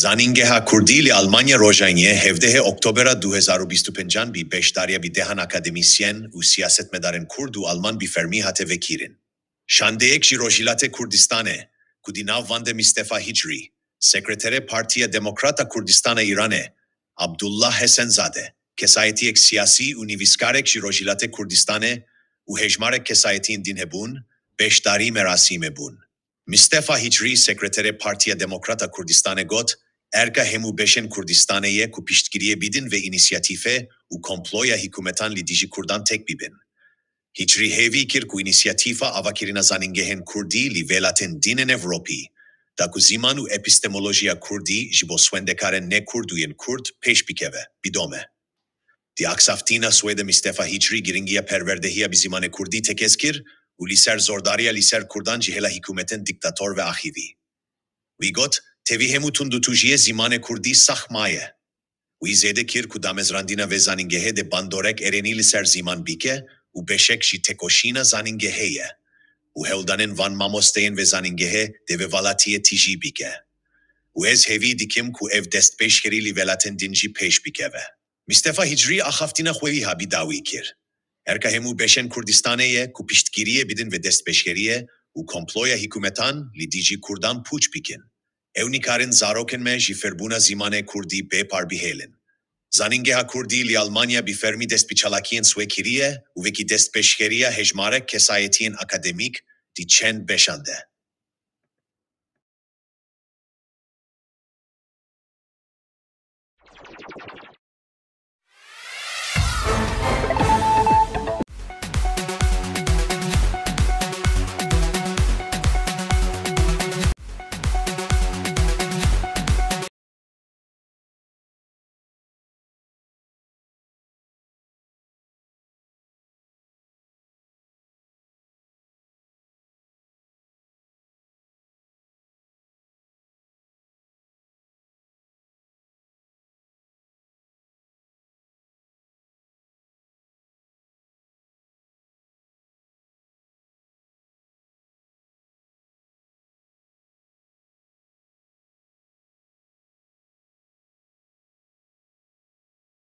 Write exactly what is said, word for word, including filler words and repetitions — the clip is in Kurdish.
Zanîngeha Kurdî li Almanya Rojaniye hevdehê Oktobera du hezar û bîst û pêncan bi beşdariya bi dehan akademîsyen û siyasetmedarên Kurd û Alman bi fermî hate vekirin. Şandeyek ji Rojhilatê Kurdistanê, ku di nav van de Mistefa Hicrî, sekreterê Partiya Demokrat a Kurdistana Îranê, Abdullah Hesenzade, kesayetiyek siyasî û nivîskarek ji Rojhilatê Kurdistanê û hejmarek kesayetiyên din hebûn, beşdarî merasîmê bûn. Mistefa Hicrî, sekreterê Partiya Demokrat a Kurdistanê got, erka hemû beşên Kurdistanê ye ku piştgiriyê bidin vê înîsiyatîfê û komploya hikûmetan li dijî Kurdan tek bibin. Hicrî hêvî kir ku înîsiyatîfa avakirina zanîngehên Kurdî li welatên din ên Ewropî, da ku ziman û epistemolojiya Kurdî ji bo swendekarên ne Kurd û yên Kurd pêş bikeve, bidome. Di aksaftina swê de Mistefa Hicrî giringiya perwerdehiya bi zimanê Kurdî tekez kir û li ser zordariya li ser Kurdan ji hêla hikûmetên dîktator ve axivî. Wî got, tevî hemû tundûtûjiyê zimanê Kurdî sax maye. Wî zêde kir ku damezrandina vê zanîngehê dê bandorek erênî li ser ziman bike û beşek ji tekoşîna zanîngehê ye û hewldanên van mamosteyên vê zanîngehê dê vê welatiyê tijî bike. Û ez hêvî dikim ku ev destpêşxerî li welatên din jî pêş bikeve. Mistefa Hicrî axaftina xwe wîha bi dawî kir, erka hemû beşên Kurdistanê ye ku piştgiriyê bidin vê destpêşxeriyê û komploya hikûmetan li dijî Kurdan pûç bikin. Ew nikarin zarokên me ji fêrbûna zimanê Kurdî bê par bihêlin. Zanîngeha Kurdî li Almanya bi fermî dest bi çalakiyên swê kiriye û vekî destpêşxeriya hejmarek kesayetiyên akademîk di çend beşan de.